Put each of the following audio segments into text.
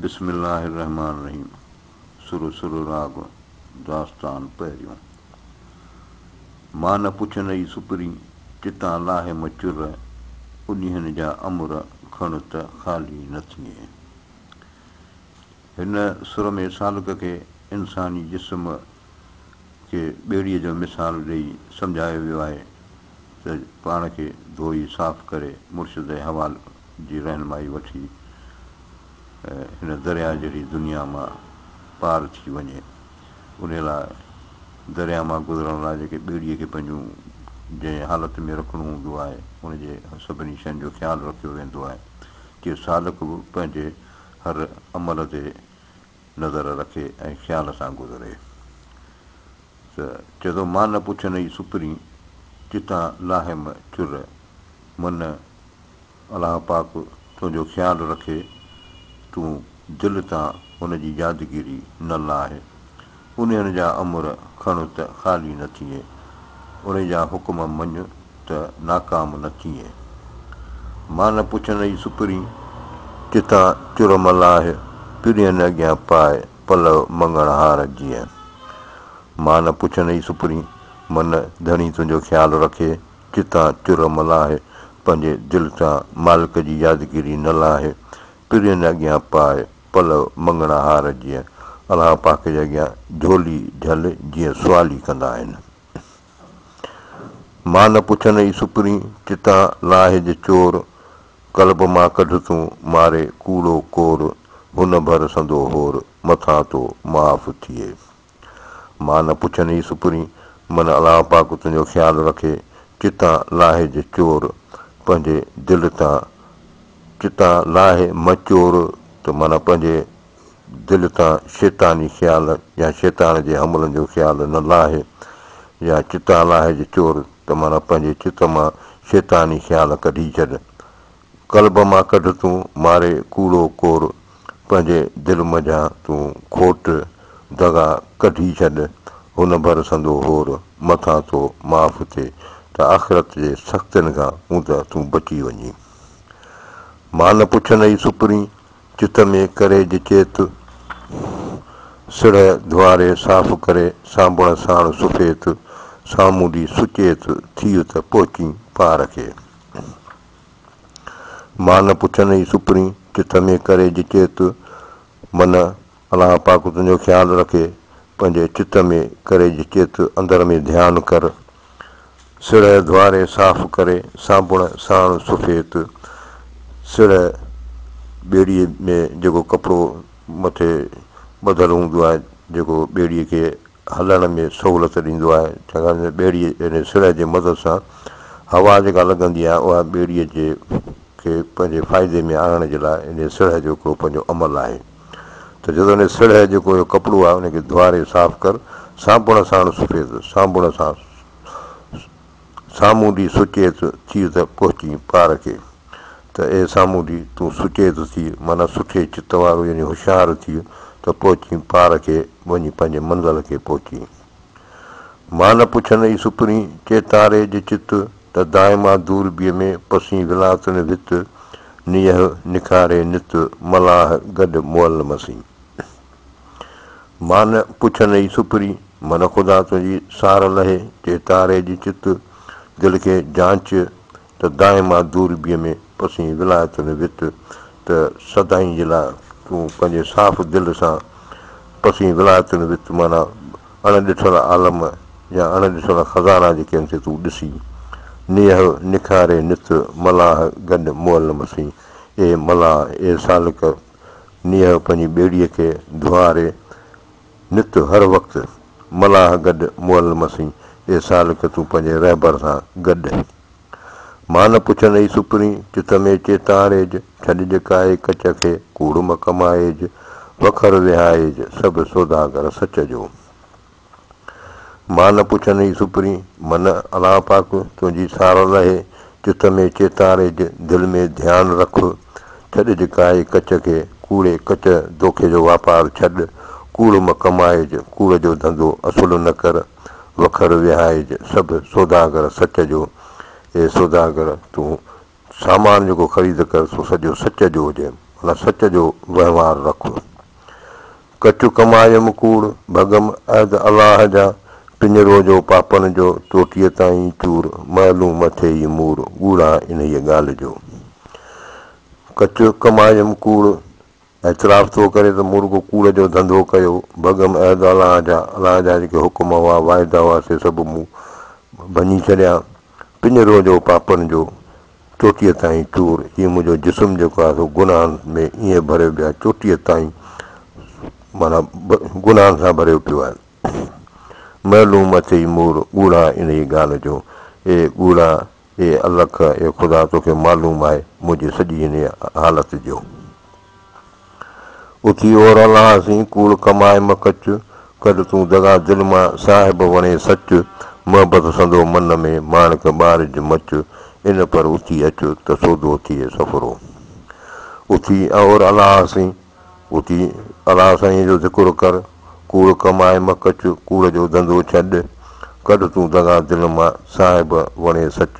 بسم الله الرحمٰن الرحيم سر سر راڳ داستان پهريون مان نه پڇندئي سپرين چتان لاهي م چر انهين جا امر کڻ ته خالي نه ٿئين. هن سر ۾ سالڪ کي انساني جسم کي ٻيڙيء جو مثال ڏيئي سمجهايو ويو آهي ته پاڻ کي ڌوئي صاف ڪري مرشد جي حوال جي رهنمائي وٺي هن درياء جهڙي دنيا مان پار ٿي وڃي. انهيء لاء درياء مان گذرڻ لاء جيڪي ٻيڙيء کي پنهنجون جنهن حالت ۾ رکڻو هوندو آهي، ان جي سڀني شين جو خيال رکيو ويندو آهي. تيئن سالڪ به پنهنجي هر عمل تي نظر رکي ۽ خيال سان گذري. ته چئي ٿو، مان نه پڇندئي سپرين، چتان لاهيم چر، من الله پاڪ تنهنجو خيال رکي، تون دل تان هن جي يادگيري نه لاهه. انهن جا امر کڻ ته خالي نه ٿئين، انهي جا حڪم مڃ ته ناڪام نه ٿئين. مان نه پڇندئي سپرين، چتان چر م لاهه، پرين اڳيان پاء پلئه مڱڻهار جيئن. مان نه پڇندئي سپرين، من ڌڻي تنهنجو خيال رکي، چتان چر م لاهه، پنهنجي دل تان مالڪ جي يادگيري نه لاهه، پرين اڳيان پاء پلئه مڱڻهار جيئن، الله پاڪ جي اڳيان جهولي جهل جيئن سوالي ڪندا آهن. مان نه پڇندئي سپرين، چتان لاهج چور، قلب مان ڪڍ تون ماري ڪوڙو ڪور، هن ڀر سندو هور، مٿان تو معاف ٿئي. مان نه پڇندئي سپرين، من الله پاڪ تنهنجو خيال رکي، چتان لاهج چور، پنهنجي دل تان چتان لاهه م چور ته معنيٰ پنهنجي دل تان شيطاني خيال يا شيطان جي حملن جو خيال نه لاهه يا چتان لاهج چور ته معنيٰ پنهنجي چت مان شيطاني خيال ڪڍي ڇڏ. قلب مان ڪڍ تون ماري ڪوڙو ڪور پنهنجي دل منجهان تون کوٽ دغا ڪڍي ڇڏ هن ڀر سندو هور مٿان تو معاف ٿئي ته آخرت جي سختين کان هوند تون بچي وڃين. مان نه پڇندئي سپرين چت ۾ ڪريج چيت، سڙهه ڌوئاري صاف ڪري سانبڻ ساڻ سفيت، سامونڊي سچيت ٿيء ته پهچين پار کي. مان نه پڇندئي سپرين چت ۾ ڪريج چيت، من الله پاڪ تنهنجو خيال رکي، پنهنجي چت ۾ ڪريج چيت، اندر ۾ ڌيان ڪر. سڙهه ڌوئاري صاف ڪري، صابڻ ساڻ سفيت. سڙهه ٻيڙيء ۾ جيڪو ڪپڙو مٿي ٻڌل هوندو آهي، جيڪو ٻيڙيء کي هلڻ ۾ سهولت ڏيندو آهي، ڇاڪاڻ ته ٻيڙيء يعني سڙهه جي مدد سان هوا جيڪا لڳندي آهي، اها ٻيڙيء جي کي پنهنجي فائدي ۾ آڻڻ جي لاء انهيء سڙهه جو هڪڙو پنهنجو عمل آهي. ته جڏهن انهيء سڙهه جيڪو اهو ڪپڙو آهي، ان کي ڌوئاري صاف ڪر، صابڻ ساڻ سفيد، صابڻ سان سامونڊي سچيت ٿيء ته پهچين پار کي. ته اي سامونڊي، تون سچيت ٿيء، معنيٰ سٺي چت وارو يعني هوشيار ٿيء ته پهچين پار کي، وڃي پنهنجي منزل کي پهچين. مان نه پڇندئي سپرين، چيتاريج چت، ته دائما دوربيء ۾ پسين ولاتن وت، نيهه نکاري نت، ملاح گڏ مئل مسين. مان نه پڇندئي سپرين، من خدا تنهنجي سار لهي، چيتاريج چت، دل کي جانچ، ته دائما دوربيء ۾ پسين ولايتن وت، ته سدائين جي لاء تون پنهنجي صاف دل سان پسين ولايتن وت معنيٰ اڻ ڏٺل عالم يا اڻ ڏٺل خزانا جيڪي آهن سي تون ڏسين. نيهه نکاري نت، ملاح گڏ مئل مسين. اي ملاح، اي سالڪ، نيهه پنهنجي ٻيڙيء کي ڌوئاري نت هر وقت، ملاح گڏ مئل مسين. اي سالڪ، تون پنهنجي رهبر سان گڏ. مان نه پڇندئي سپرين، چت ۾ چيتاريج، ڇڏج ڪائي ڪچ کي، ڪوڙ م ڪمائيج، وکر وهائيج، سڀ سوداگر سچ جو. مان نه پڇندئي سپرين، من الله پاڪ تنهنجي سار لهي، چت ۾ چيتاريج، دل ۾ ڌيان رک، ڇڏج ڪائي ڪچ کي، ڪوڙي ڪچ دوکي جو واپار ڇڏ، ڪوڙ م ڪمائيج، ڪوڙ جو ڌنڌو اصل نه ڪر، وکر وهائج سڀ سوداگر سچ جو، اي سوداگر! تون سامان جيڪو خريد ڪر سو سڄو سچ جو هجي، معنيٰ سچ جو وهنوار رک. ڪچ ڪمايم ڪوڙ، ڀڳم عهد الله جا، پڃرو جو پاپن جو، چوٽيء تائين چور، معلوم اٿيئي مور، ڳوڙها انهيء ڳالهه جو. ڪچ ڪمايم ڪوڙ، اعتراف ٿو ڪري ته مون رڳو ڪوڙ جو ڌنڌو ڪيو، ڀڳم عهد الله جا، الله جا جيڪي حڪم هئا، واعدا هئا، سي سڀ مون ڀڃي ڇڏيا، پڃرو جو پاپن جو، چوٽيء تائين چور، هي منهنجو جسم جيڪو آهي سو گناهن ۾ ائين ڀريو پيو آهي، چوٽيء تائين معنيٰ گناهن سان ڀريو پيو آهي. معلوم اٿئي مور، ڳوڙها انهيء ڳالهه جو. اي ڳوڙها، اي الک، اي خدا توکي معلوم آهي منهنجي سڄي انهيء حالت جو. اٿي اور الله سين، ڪوڙ ڪمائي م ڪچ، ڪڍ تون دغا دل مان، صاحب وڻي سچ، محبت سندو من ۾، ماڻڪ ٻارج مچ، ان پر اٿي اچ، ته سودو ٿئي سڦرو. اٿي اور الله سين، اٿي الله سائينء جو ذڪر ڪر، ڪوڙ ڪمائي م ڪچ، ڪوڙ جو ڌنڌو ڇڏ، ڪڍ تون دغا دل مان، صاحب وڻي سچ،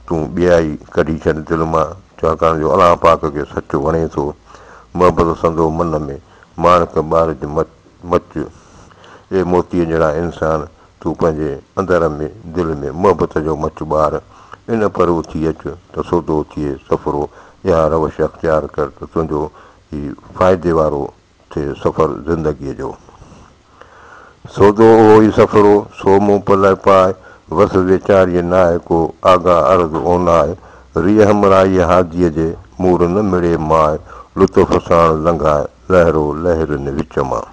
تون ٻيائي ڪڍي ڇڏ دل مان، ڇاڪاڻ جو الله پاڪ کي سچ وڻي ٿو. محبت سندو من ۾، ماڻڪ ٻارج مچ. اي موتيء جهڙا انسان، تون پنهنجي اندر ۾، دل ۾، محبت جو مچ ٻار. ان پر اٿي اچ ته سودو ٿئي سڦرو. اها روش اختيار ڪر ته تنهنجو هي فائدي وارو ٿئي سفر زندگيء جو. سودو اهو ئي سفرو، سو مون پلئه پاء، وس ويچاريء ناهه ڪو، آگا عرض اوناء، ريء همراهيء هاديء جي، مور نه مڙي ماء، لطف ساڻ لنگهاء، لهرو لهرين وچ مان.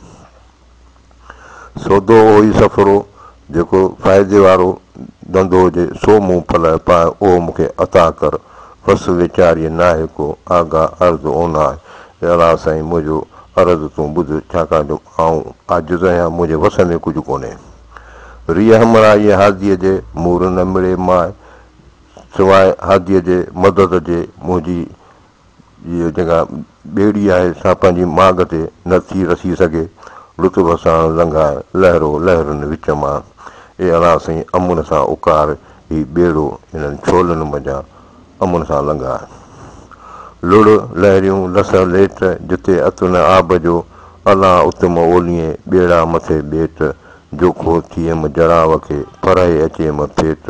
سودو اهو ئي سفرو، جيڪو فائدي وارو ڌنڌو هجي، سو مون پلئه پاء، اهو مون کي عطا ڪر. وس ويچاريء ناهي ڪو، آگا عرض اوناء. اي الله سائين! منهنجو عرض تون ٻڌ، ڇاڪاڻ جو آئون عاجز آهيان، منهنجي وس ۾ ڪجهه ڪونهي. ريء همراهيء هاديء جي، مور نه مڙي ماء. سواء هاديء جي مدد جي، منهنجي هيء جيڪا ٻيڙي آهي سا پنهنجي ماڳ تي نه ٿي رسي سگهي. لطف ساڻ لنگهاء، لهرو لهرن وچ مان. اي الله سائين امن سان اڪار هي ٻيڙو هنن ڇولن منجهان امن سان لنگهاء. لڙ، لهريون، لس، ليٽ، جتي ات نه آب جو، الله ات م اوليين، ٻيڙا مٿي ٻيٽ، جوکو ٿئيم جڙاء کي، ڦرهي اچيم ڦيٽ،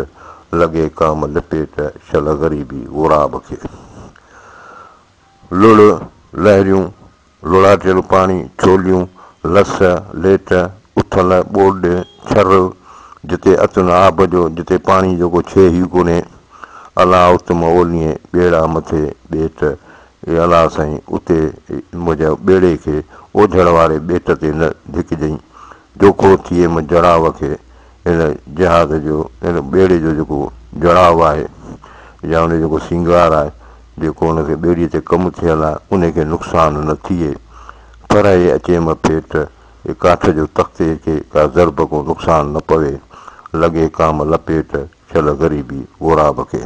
لڳي ڪام لپيٽ، شل غريبي غراب کي. لڙ، لهريون، لوڙاٽيل پاڻي، ڇوليون، لس، ليٽ، اٿل، ٻوڏ، ڇر، جتي اتن آب جو، جتي پاڻي جو ڪو ڇيهه ئي ڪونهي. الله ات م اوليين، ٻيڙا مٿي ٻيٽ. اي الله سائين، اتي منهنجي ٻيڙي کي اوجهڙ واري ٻيٽ تي نه ڌڪجئين. جوکو ٿئي م جڙاء کي، ان جهاز جو، ان ٻيڙي جو جيڪو جڙاء آهي يا ان جو جيڪو سينگار آهي، جيڪو ان کي ٻيڙي تي ڪم ٿيل آهي، ان کي نقصان نه ٿئي. ڦرهي اچيم ڦيٽ، اي ڪاٺ جو تختي کي ڪا ضرب ڪو نقصان نه پوي. لڳي ڪام لپيٽ، شل غريبي غوراب کي.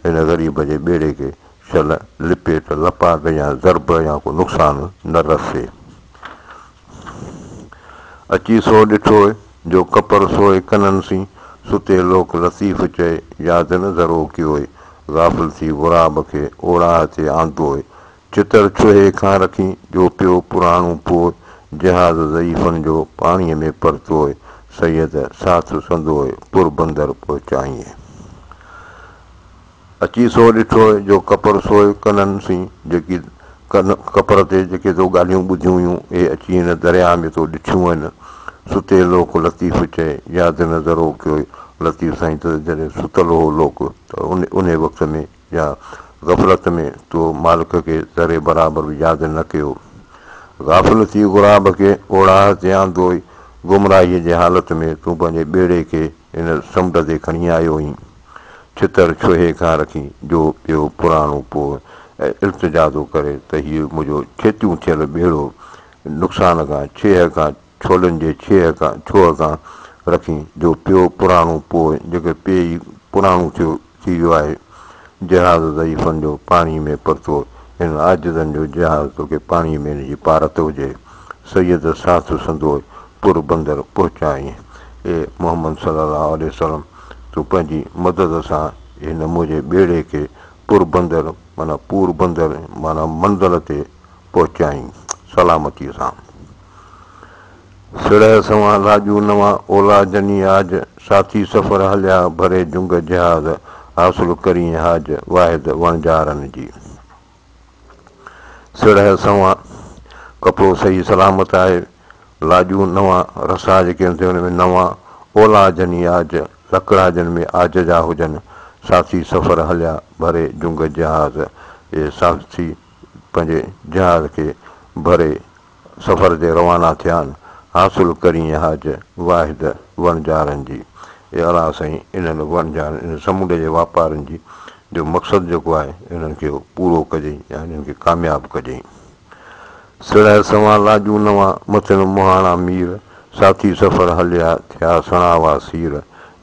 ان غريب جي ٻيڙي کي شل لپيٽ، لپاٽ يا ضرب يا ڪو نقصان نه رسي. اچي سو ڏٺوء، جو ڪپر سوء ڪنن سين، ستي لوڪ لطيف چئي، ياد نه ذرو ڪيوء، غافل ٿي غراب کي، اوڙاهه تي آندوء، چتر ڇوهي کان رکين، جو پيو پراڻو پوء، جهاز ضعيفن جو، پاڻيء ۾ پرتوء، سيد ساٿ سندوء، پربندر پهچائين. اچي سو ڏٺو جو ڪپر سوئي ڪنن سين، جيڪي ڪن ڪپر تي جيڪي تو ڳالهيون ٻڌيون هيون، اهي اچي هن درياهه ۾ تو ڏٺيون آهن. ستي لوڪ لطيف چئي، ياد نه ذرو ڪيوئي. لطيف سائين ته جڏهن ستل هو لوڪ ته انهي وقت ۾ يا غفلت ۾ تو مالڪ کي ذري برابر به ياد نه ڪيو. غافل ٿي غراب کي اوڙاهه تي آندوئي. گمراهيء جي حالت ۾ تون پنهنجي ٻيڙي کي هن سمنڊ تي کڻي آيو هئين. ڇتر ڇوهي کان رکي جو پيو پراڻو پوء التجا ٿو ڪري ته هيء منهنجو ڇيتيون ٿيل ٻيڙو نقصان کان، ڇيهه کان، ڇولين جي ڇيهه کان، ڇوهه کان رکين جو پيو پراڻو پوء جيڪر پيئي ئي پراڻو ٿيو ٿي ويو آهي. جهاز ضعيفن جو پاڻي ۾ پرتو هن عاجزن جو جهاز توکي پاڻي ۾ ان جي پارت هجي. سيد ساٿ سندوء پر بندر پهچائين. اي محمد صلي الله عليه وسلم! تون پنهنجي مدد سان هن منهنجي ٻيڙي کي پر بندر معنيٰ پور بندر معنيٰ منزل تي پهچائين سلامتيء سان. سڙهه سنوان لاڄون نوان اولا جني آج، ساٿي سفر هليا ڀري جنگ جهاز، حاصل ڪرين حاج واحد وڻجارن جي. سڙهه سنوان ڪپڙو صحيح سلامت آهي، لاڄون نوان رسا جيڪي آهن سي ان ۾ نوان، اولا جني آج لڪڙا جن ۾ عاج جا هجن، ساٿي سفر هليا ڀري جنگ جهاز، اهي ساٿي پنهنجي جهاز کي ڀري سفر تي روانا ٿيا آهن، حاصل ڪرين حاج واحد وڻجارن جي. اي الله سائين انهن وڻجارن انهن سمنڊ جي واپارين جي جو مقصد جيڪو آهي انهن کي پورو ڪجئين يا انهن کي ڪامياب ڪجئين. سڙهه سنوان لاڄون نوان مٿن مهاڻا مير، ساٿي سفر هليا ٿيا سڻاوا سير،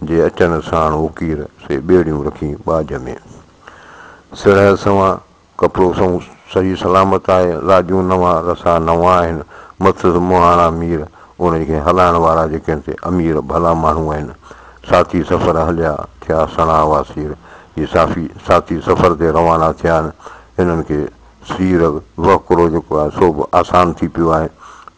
جي اچن ساڻ اڪير سي ٻيڙيون رکين ٻاجهه ۾. سڙهه سنوان ڪپڙو سنئون صحيح سلامت آهي، لاڄون نوان، رسا نوان آهن، مٿس مهاڻا مير، انهن کي هلائڻ وارا جيڪي آهن سي امير ڀلا ماڻهو آهن. ساٿي سفر هليا، ٿيا سڻاوا سير، هي صافي ساٿي سفر تي روانا ٿيا آهن، هنن کي سير وهڪرو جيڪو آهي سو به آسان ٿي پيو آهي،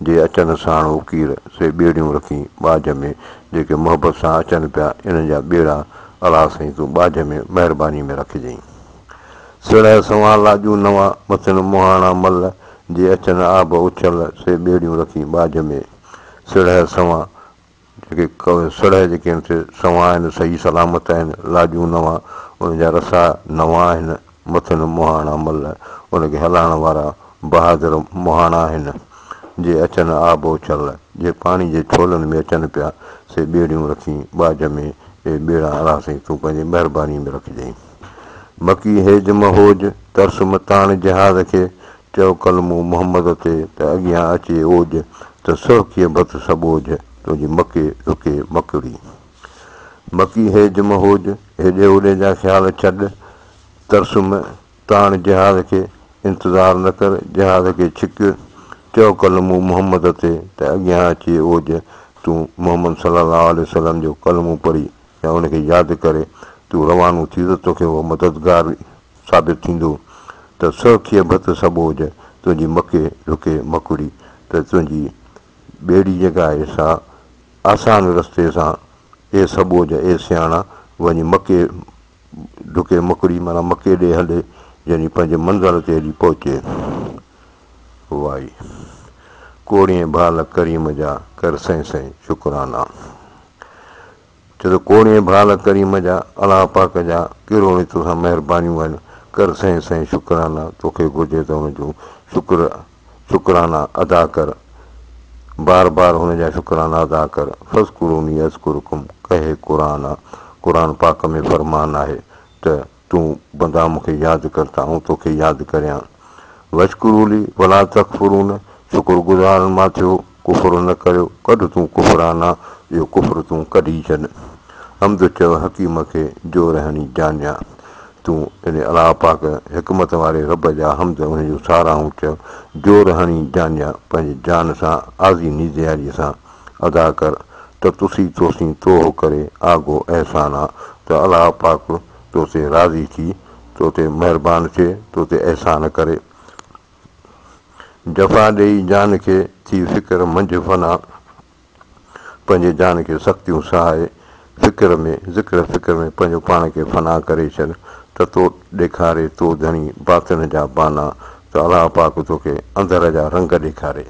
جي اچن ساڻ اڪير، سي ٻيڙيون رکين ٻاجهه ۾، جيڪي محبت سان اچن پيا، انهن جا ٻيڙا الله سائين تون ٻاجهه ۾ مهرباني ۾ رکجئين. سڙهه سنوان لاڄون نوان، مٿن مهاڻا مل، جي اچن آب اڇل، سي ٻيڙيون رکين ٻاجهه ۾. سڙهه سنوان، جيڪي سڙهه جيڪي آهن سي سنوان آهن، صحيح سلامت آهن، لاڄون نوان، انهن جا رسا نوان آهن، مٿن مهاڻا مل، ان کي هلائڻ وارا بهادر مهاڻا آهن، جي اچن آب اڇل، جي پاڻي جي ڇولن ۾ اچن پيا، سي ٻيڙيون رکين ٻاجهه ۾، اي ٻيڙا الله سائين تون پنهنجي مهربانيء ۾ رکجئين. مڪي هيج م هوج، ترس م تاڻ جهاز کي، چئو ڪلمو محمد تي، ته اڳيان اچي اوڄ، ته سهڪيء ڀت سٻوجهه، تنهنجي مڪي رڪي مڪڙي. مڪي هيج م هوج، هيڏي هوڏي جا خيال ڇڏ، ترس م تاڻ جهاز کي، انتظار نه ڪر، جهاز کي ڇڪ، چئو ڪلمو محمد تي، ته اڳيان اچي اوڄ، تون محمد صلي الله عليه وسلم جو ڪلمو پڙهي يا ان کي ياد ڪري تون روانو ٿي ته توکي اهو مددگار ثابت ٿيندو ته سرخيء ڀت سٻوجهه تنهنجي مڪي رڪي مڪڙي ته تنهنجي ٻيڙي جيڪا آهي سا آسان رستي سان اي سٻوجهه اي سياڻا وڃي مڪي ڍڪي مڪڙي معنيٰ مڪي ڏي هلي يعني پنهنجي منزل تي هلي پهچي. وائي ڪوڙين ڀال ڪريم جا ڪر سئين سئين شڪرانا. چئه ته ڪوڙين ڀال ڪريم جا، الله پاڪ جا ڪروڙين توسان مهربانيون آهن، ڪر سئين سئين شڪرانا، توکي گهرجي ته ان جون شڪر شڪرانا ادا ڪر، بار بار هن جا شڪرانا ادا ڪر، فاذڪروني اذڪرڪم ڪهي قرآن، قرآن پاڪ ۾ فرمان آهي ته تون بندا مون کي ياد ڪر ته آئون توکي ياد ڪريان. واشڪروا لي ولا تڪفرون شڪر گذارن مان ٿيو، ڪفر نه ڪريو، ڪڍ تون ڪفرانا، اهو ڪفر تون ڪڍي ڇڏ. حمد چئو حڪيم کي، جو رهڻي جانيا. تون يعني الله پاڪ حڪمت واري رب جا حمد ان جون ساراهون چئو، جو رهڻي جانيا، پنهنجي جان سان آزي نيزياريء سان ادا ڪر ته تسي توسين توهه ڪري آگو احسانا ته الله پاڪ توتي راضي ٿي توتي مهربان ٿئي توتي احسان ڪري. جفا ڏيئي جان کي ٿي فڪر منجهه فنا پنهنجي جان کي سختيون سهائي فڪر ۾ ذڪر فڪر ۾ پنهنجو پاڻ کي فنا ڪري ڇڏ ته تو ڏيکاري تو ڌڻي باطن جا بانا ته الله پاڪ توکي اندر جا رنگ ڏيکاري.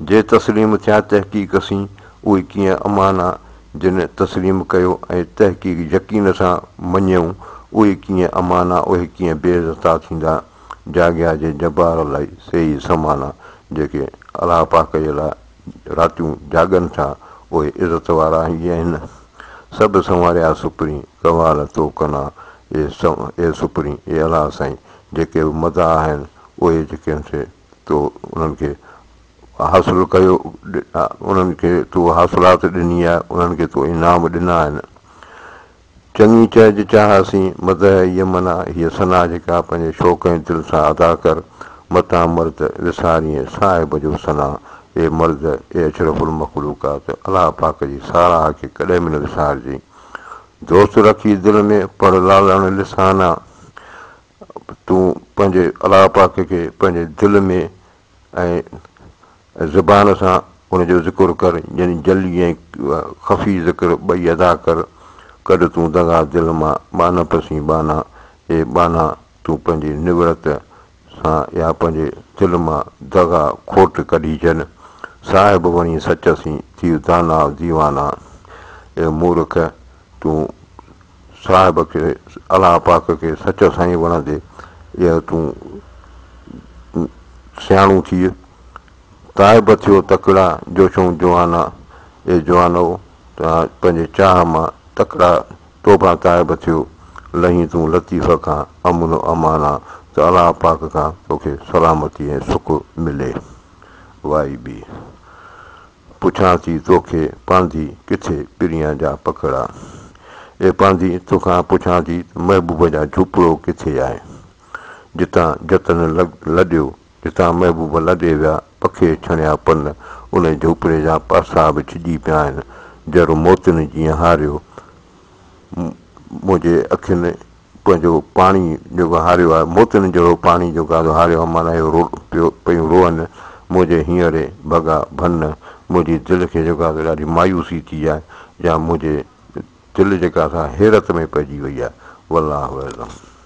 جي تسليم ٿيا تحقيق سين، اهي ڪيئن امانا، جن تسليم ڪيو ۽ تحقيق يقين سان مڃيئون، اهي ڪيئن امانا، اهي ڪيئن بي عزتا ٿيندا، جاڳيا جي جبار لاء سي ئي سمانا، جيڪي الله پاڪ جي لاء راتيون جاڳن ٿا، اهي عزت وارا ئي آهن. سڀ سنواريا سپرين، ڪوال تو ڪنا، اي سپرين، اي الله سائين، جيڪي به مداح آهن، اهي جيڪي آهن سي تو انهن کي حاصل ڪيو، انهن کي تو حاصلات ڏني آهي، انهن کي تو انعام ڏنا آهن. چڱي چئج چاهه سين، مدح يمنا، هيء ثنا جيڪا پنهنجي شوق ۽ دل سان ادا ڪر، متان مرد وسارين صاحب جو ثنا، اي مرد، اي اشرف المخلوقات، الله پاڪ جي ساراهه کي ڪڏهن به نه وسارجين. دوست رکي دل ۾، پڙهه لالڻ لسانا. تون پنهنجي الله پاڪ کي پنهنجي دل ۾ ۽ زبان سان ان جو ذڪر ڪر، يعني جلي ۽ خفي ذڪر ٻئي ادا ڪر، ڪڍ تون دغا دل مان، ٻانهپ سين ٻانها، اي ٻانها تون پنهنجي نوڙت سان يا پنهنجي دل مان دغا، کوٽ، ڪڍي ڇڏ، صاحب وڻي سچ سين، ٿي داناء ديوانا، اي مورک تون صاحب کي، الله پاڪ کي، سچ سان ئي وڻندي، اهو تون سياڻو ٿيء. تائب ٿيو تڪڙا، جوشئون جوانا، اي جوانؤ! توهان پنهنجي چاهه مان تڪڙا توبه تائب ٿيو، لهين تون لطيف کان امن و امانا، ته الله پاڪ کان توکي سلامتي ۽ سک ملي. وائي ٻي. پڇان ٿي توکي پانڌي ڪٿي پريان جا پکڙا. اي پانڌي توکان پڇان ٿي ته محبوب جا جهوپڙو ڪٿي آهي. جتان جتن لڏيو، جتان محبوب لڏي ويا، پکي ڇڻيا پن، ان جهوپڙي جا پاسا به ڇڄي پيا آهن. جر موتين جيئن هاريو، منهنجي اکين پنهنجو پاڻي جيڪو هاريو آهي، موتين جهڙو پاڻي جيڪو آهي سو هاريو آهي، معنيٰ اهو پيو پيون روئن، منهنجي هينئڙي ڀڳا ڀن، منهنجي دل کي جيڪو آهي سو ڏاڍي مايوسي ٿي آهي يا منهنجي دل جيڪا سا حيرت ۾ پئجي وئي آهي. والله اعلم.